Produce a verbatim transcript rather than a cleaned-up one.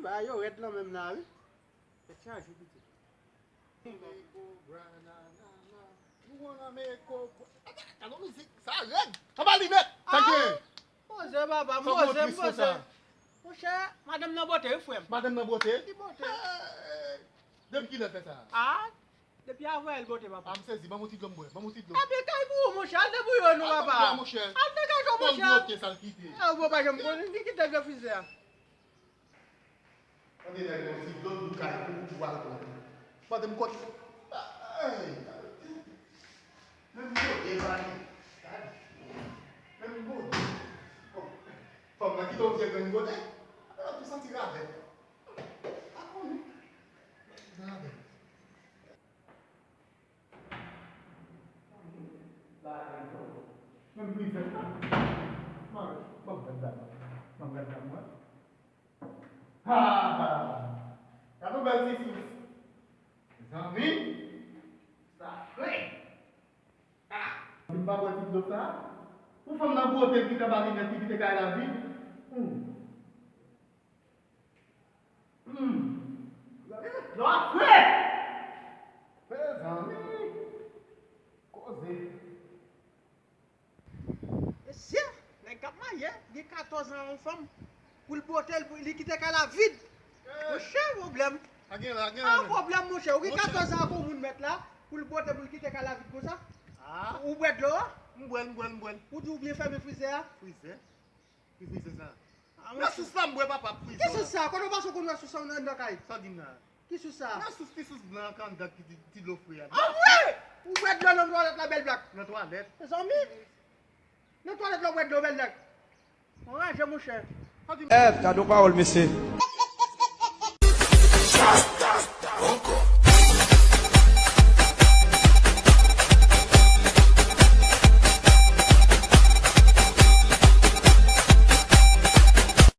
Bagay yo rèd lan menm la, wi. Tèt chaje, pitit. Meko, granana. You wanna make up. Gade mizik, sa rèd. Anba linèt. Sa gen. Poze, papa, m poze, m poze. Monchè, madanm nan bote, wi, frè m. Madanm nan bote? Li bote. Depi kilè fè sa? Ah, depi avanyè l bote, papa. Ah, m sezi, ban m yon ti dlo m bwè, ban m yon ti dlo. Epi kay pou ou, monchè, al debouye w non, papa. Al debouye, monchè. Al degaje w, monchè. Fò l bote sa l kite. Ah, ou pa janm konnen, li kite l refize a. Tande nèg yon ti dlo dou kay pou ou al pran. Mande m kot. Ay, menm bote pa gen. Menm bote. Bon, fanm nan kite w vye grenn bote. Apre l ap tou santi ravèt. Pa konnen. Ravèt. Menm prizè sa. Mwen, mwen gad dam. Mwen gad dam, mwen. Ha, ha, ha. Gade yon bèl ti sous. Zanmi, sa fre. Ah. Vin pa bwè ti dlo sa. Pou fanm nan bote, ki t anba linèt, ki kite kay la vid. Hmm. Hmm. Dlo a fre. Mezanmi. Koze. Mesye, nèg k ap marye, gen katòz an yon fanm, pou l bote l, pou li kite kay la vid. Monchè, pwoblèm. An pwoblèm, monchè. Ou gen katòz an ak yon moun mèt la, pou l bote, pou l kite kay la vid konsa. Ah. Ou bwè dlo a? M bwè l, m bwè l, m bwè l. Ou di ou byen fèmen frizè a? Frizè? Ki frizè sa? Ah, nan sous la m bwè, papa, frizè. Ki sous sa? Kote w pase w konn wè sous sa anndan kay? Sa w di m la? Ki sous sa? Nan sous, ti sous blan an k anndan ki ti, ti dlo fre a. Ah, wi! Ou bwè dlo nan twalèt la, bèl blak. Nan twalèt? Mezanmi! Nan twalèt la, ou bwè dlo, bèl blak. Anraje, monchè. Èv, gade yon pawòl, mesye.